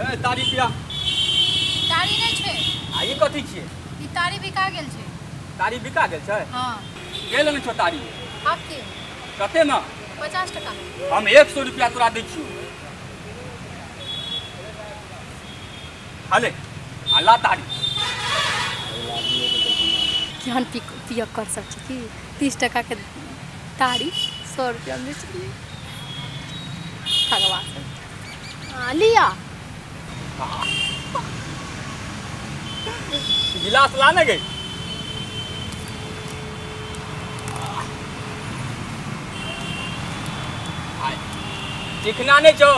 ए तारी पिया। तारी नै छै। आ ई कथी छियै? ई तारी बिका गेल छै। तारी बिका गेल छै? हां। के लेने छौ तारी? हाफ के। कते में? 50 टका में। हम 100 रुपया तोरा दै छियौ। हले आ ला तारी। केहन पियक्कर सब छै कि 30 टका के तारी 100 रुपया में बेचलियै। ठगवा सब। लिया। गिलास लाने गई। चिकना नहीं छो,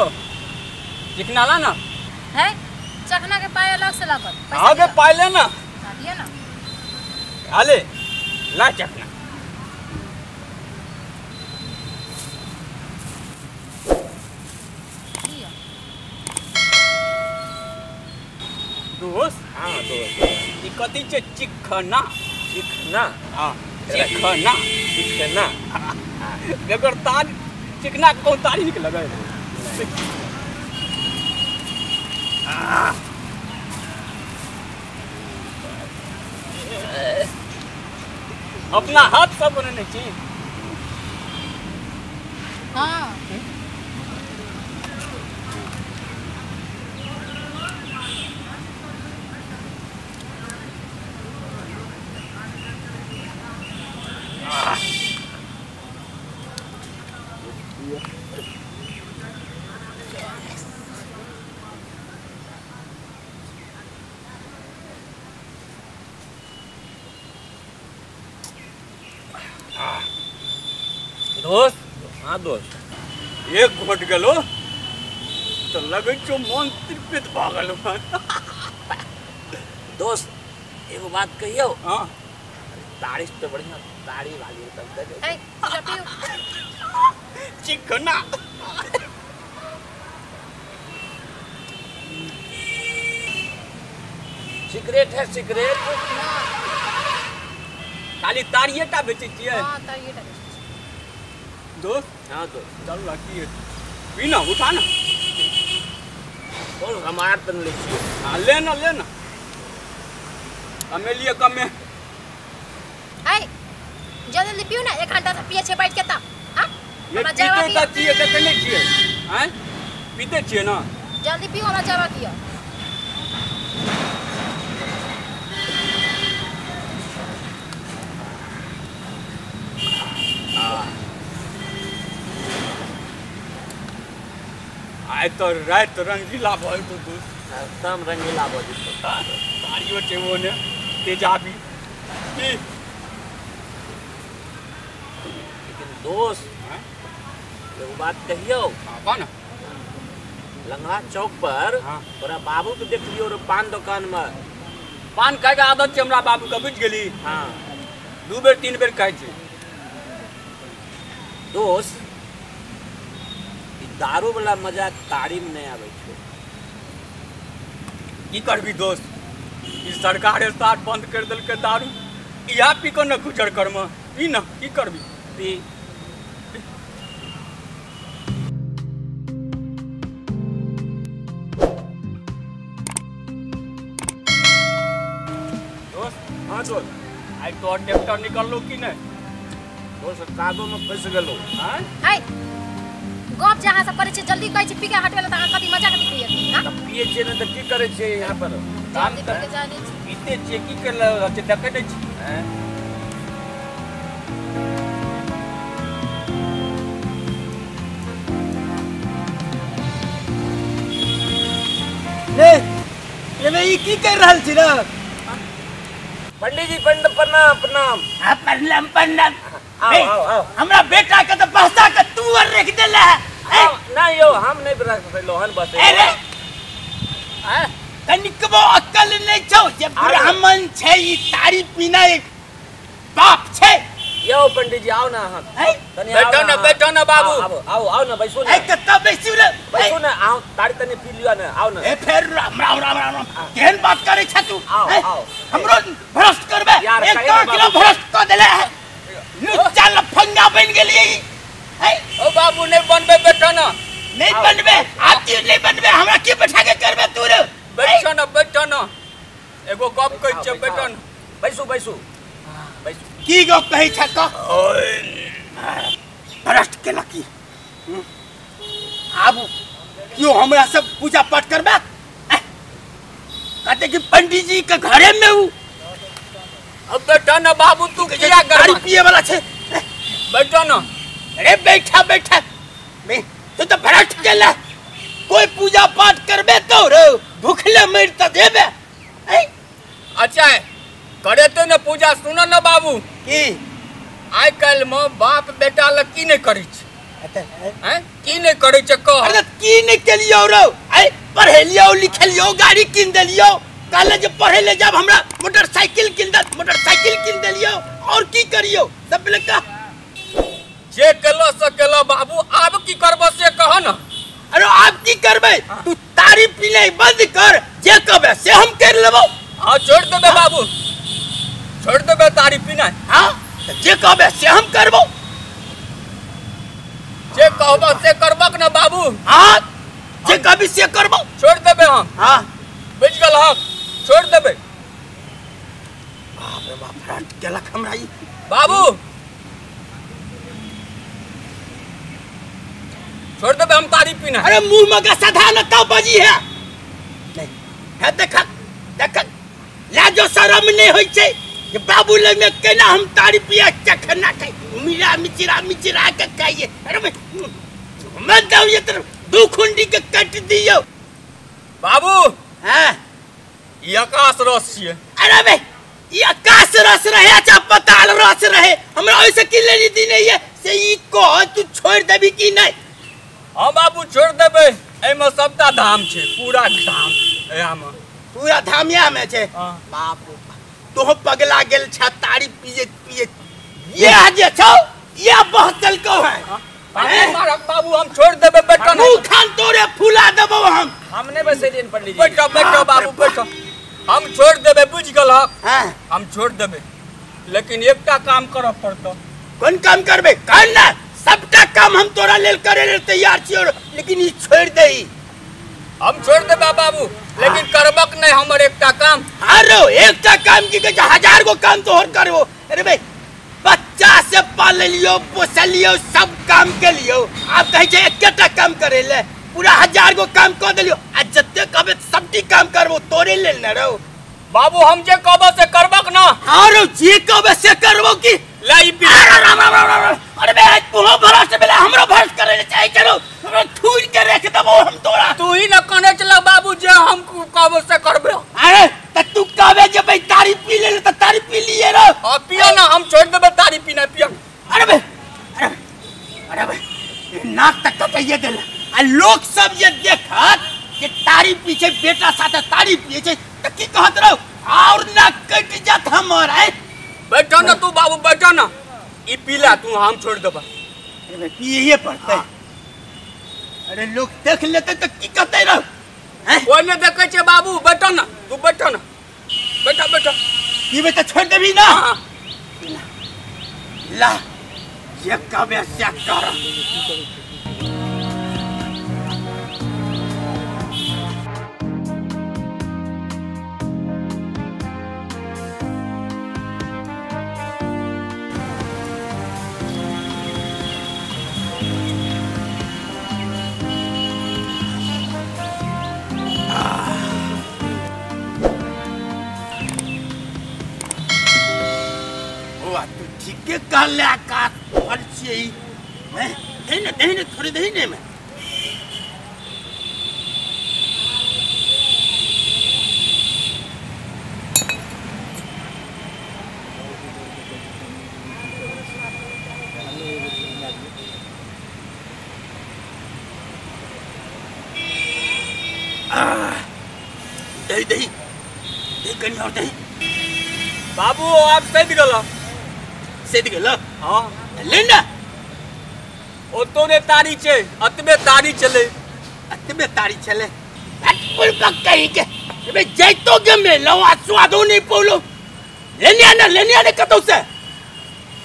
चिकना ला ना। है चखना के पाई अलग से लागत। हाँ के पाई ले ना। दिया ना। आले ला चखना। दोस्त। हाँ दोस्त। ई कथी छै? चिकना। चिकना? हाँ चिकना। चिकना बेगर तार चिकना के कौन तारी निक लगे। अपना हाथ सब बनेने छी। हाँ दोस्त। हाँ दोस्त। एक घोट गेलो तो लगे छौ मन तृप्त भऽ गेलो। दोस्त एगो बात कहियौ? हाँ। तारी तो बढ़िया तारी वाली तब दे। ए पियो। चिकना। सिगरेट है? सिगरेट खाली तारिये टा बेचै छियै? हां तारिये टा बेचै छियै। दोस्त। हाँ दोस्त। चल लकी पी ना, उठा ना। बोल हमार तन ले छियै। हाँ ले ना ले ना, कमे लिए कमे। ए जल्दी पियो ना, एक घंटा से पिए छे बैठ के ता। हां ये पीते ता छियै देखै नै छियै? हैं पीते छियै ना? जल्दी पियो हमरा जावा किया। आइ तो रात रंगीला भऽ जेतौ दोस्त। एकदम रंगीला भऽ जेतौ। तारियो छै ओने तेजाबी। लेकिन दोस्त एगो बात कहियौ? हाँ ना। लंगहा चौक पर तोरा बाबू के देखलियौ रे पान दुकान में। पान खाय के आदत छै हमरा बाबू के, बुझि गेली? हाँ। 2 बेर 3 बेर खाइ छै। दोस्त दारू वाला मजा तारी में नहीं आवे छै। की करबी दोस्त, ई सरकार साथ बंद कर देलकै दारू, इहा पी कऽ न गुजर करम। पी ना, की करबी? पी। दोस्त। हाँ दोस्त। आइ तोहर ट्रैक्टर निकललो कि नहीं? दोस्त कादो में फंस गेलो। हाँ गप जे अहाँ सब करै छियै जल्दी कहै छी पी के हटबै लए तऽ अहाँ कथी मजाक देखैया? हां पियै छियै ने तऽ की करै छियै यहाँ पर? काम तऽ पीते छियै, की कर रहल छियै देखै नै छी? हैं ले एमे ई की कर रहल छी रे? पंडित जी प्रणाम प्रणाम। हां प्रणाम प्रणाम। आओ आओ आओ। हमरा बेटा के तऽ बहसा के तू और रख देले है। ना यो हम नहीं रख लोहन बस। अरे तनिकबो अक्कल नहीं छौ जे ब्राह्मण छै ई तारी पीना एक पाप छै। यो पंडित जी आओ ना अहाँ। बैठो ना, बैठो ना बाबू। आओ आओ आओ ना बैसो ना। ए कत्ता बैसू रे? बैसो ना, आओ तारी तनी पी लियो ना, आओ ना। ए फेर राम राम राम राम केहन बात करै छ तू? आओ आओ। हमरो भ्रष्ट करबे? एक किलो भ्रष्ट क देले है, लुच्चा लफंगा बन गेलियै। ओ बाबू नहीं बनबे, बैठो ना। नहीं बनबे आप की नहीं बनबे हमरा के बैठा के करबे तू रे। बैठो न बैठो न एगो गप कहै छै बैठो न। बैसू बैसू बैसू। की गप कहै छ कह? भ्रष्ट केलक की आब क्यों हमरा सब पूजा पाठ करबे? कहते कि पंडित जी के घरे में उ। अब बैठो न बाबू तू किया गाड़ी पिए वाला छे। बैठो न। अरे बैठा बैठा तू तो भ्रष्ट केला। कोई पूजा पाठ करबे तो रे भूखले मर त देबे। अच्छा करे तो न पूजा। सुन न बाबू की आइ काल्हि में बाप बेटा ल की नहीं करै छै? हैं की नहीं करै छै कह? अरे की नहीं केलियो रो? आइ पढ़ेलियो लिखेलियो गाड़ी किन देलियो, कहले जे पढ़े ले जाब हमरा मोटरसाइकिल किन दे, मोटरसाइकिल किन देलियो और की करियो सब ले कह। जे केलो से केलो बाबू आब की करबो से कह न। अरे आब की करबे? तू तारी पीने बंद कर, जे कहबे से हम कर लेबो। हां छोड़ देबे बाबू छोड़ देबे तारी पीना। हां जे कहबे से हम करबो। जे कहबो से करबक न बाबू। हां जे कहबी से करबो। छोड़ देबे हम। हां बुझ गेल हम छोड़ देबे। बाप रे बाप फ्रंट केलक हमरा ई बाबू। छोड़ देबे हम तारी पीना। अरे मुंह में का साधा न का बजी है नहीं है। देख देख लाजो शरम नहीं होई छै जे बाबू लग में केना हम तारी पिया चखना खाई मिरा मिचिरा मिचिरा के खाइए। अरे मैं दऊ ये तरफ दू खुंडी के कट दियो बाबू। हां ई आकाश रस छियै। अरे बे ई आकाश रस रहे अच्छा पताल रस रहे हमरा ओइसे की लेनी दी नहीं है से ई कह तू छोड़ देबी की नहीं? हां बाबू छोड़ देबे। एमे सबटा धाम छै पूरा धाम एमे पूरा धाम या में छै। बाप रे तो पगला गेल छ तारी पिए पिए ये जे छौ ये बहतल को है। बाबू हम छोड़ देबे बैठो मुंह खान तोरे फुला देबो हम। हमने बस एलियन पंडित जी। बैठो बैठो बाबू बैठो हम छोड़ देबे बुझ गेल। हां हम छोड़ देबे लेकिन एकटा काम करऽ पड़तो। कोन काम करबे? कर ना सबटा काम हम तोरा लेल करे लेल तैयार छियो लेकिन ई छोड़ देई। हम छोड़ देबे बाबू लेकिन करबक नहीं हमर एकटा काम। अरे एकटा काम की कहै हजार गो काम तोहर करबो। अरे भाई बच्चा से पाललियो पोसलियो सब काम के लियो आप कहै छै एकेटा काम करे ले पूरा हजार गो काम क देलियो आ जते कहबे सबटी काम करबो तोरे लेल न रहो। बाबू हम जे कहबो से करबक ना? हां रो जे कहबे से करबो की ले ई पी। अरे बे तू भरोसे बेला हमरो भरोस करे ले चाहे चलो हमरा थूर के रख देबो हम तोरा। तू ही न कहने चला बाबू जे हम कहबो से करबे। अरे त तू कहबे जे भाई तारी पी ले त तारी पी लिए रो। हां पियो ना हम छोड़ देबे तारी पीना पियो। अरे बे अरे अरे बे नाक तक कटैये देला आ लोग सब जे देखत कि तारी पीछे बेटा साथे तारी पिए छै त की कहत रहो और नाक कट जात हमर। आए बैठो ना तू बाबू बैठो ना ई पीला तू हम छोड़ देबा। अरे पिए पड़तै। अरे लोग देख लेते त की कहते रहो? कोई नहीं देखे छे बाबू बैठो ना तू बैठो ना बैठो बैठो। पीबे त छोड़ देबी ना? ला ये कहबे से कर। ठीके कहले आकाश फल छियै दही ने दही ने थोड़े दही ने में दही दही दही कनी और दही। बाबू आप सही गेल सेद गेल। हां ले ना ओतो ने तारी छे अतबे तारी चले अतबे तारी चले कहीं के अबे जैतो गे मेलो आ स्वादो नहीं पौलो। लेने आने लेने आने कतौ से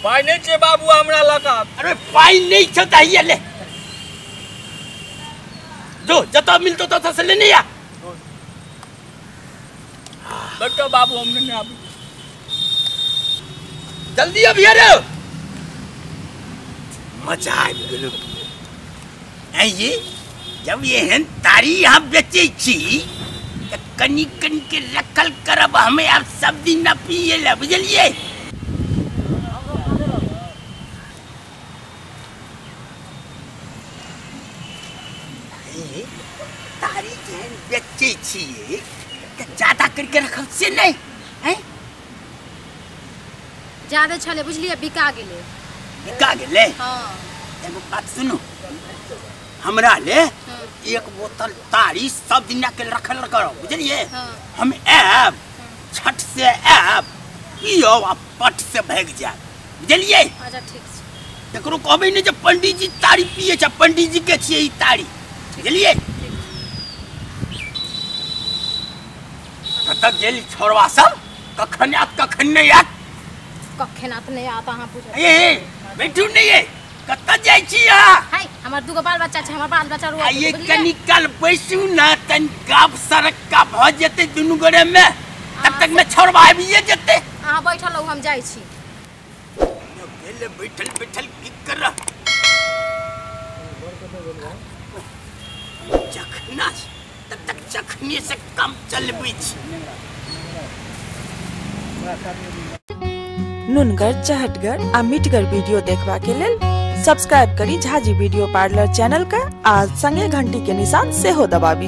पाई नहीं छे बाबू हमरा लगा। अरे पाई नहीं छे त हिया ले। जो जतऽ मिलतो ततऽ से लेने आ। डॉक्टर बाबू हम नहीं आबी, जल्दी अभी रे। मजा आबि गेलो। ये जब एहन तारी यहाँ बेचै छी त कनी कनी के रखल करब, हमें आब सब दिन न पिए ला, बुझलिए? तारी जेहन बेचै छी त ज्यादा करके रखल से नहीं हैं? ज्यादा छले बुझलिए, बिका गेलै। बिका गेलै? हाँ। एगो बात सुनू, हमरा ले एक बोतल तारी सब दिन के रखल करो, बुझलिए? हाँ। हम आयब छठ से आयब, पियो आ पट से भागि जायब, बुझलिए? अच्छा ठीक छै। ककरो कहबै नहि जे पंडीजी तारी पिए छै, पंडीजी के छियै ई तारी, बुझलिए? कतऽ गेल छोड़वा सब, कखन आयत कखन नहि आयत? कखन आयत नहि आयत अहाँ बुझल। ए बैठू नहि, ए कतऽ जाइ छी अहाँ? हाय हमर दूगो बाल बच्चा छै, हमर बाल बच्चा रोआ। ये कनी काल बैसू ना, तन गाप सरक्का भ जेतै दुनू गोरे में, तब तक में छोड़वा आबिये जेतै। अहाँ बैठल रहू, हम जाइ छी। गेल बैठल बैठल की कर चखना, तब तक चखने से कम चलबै छी। नुनगर चहटगर आ मिठगर वीडियो देखबा के लेल सब्सक्राइब करी झाजी वीडियो पार्लर चैनल का आ संगे घंटी के निशान सेहो दबाबी।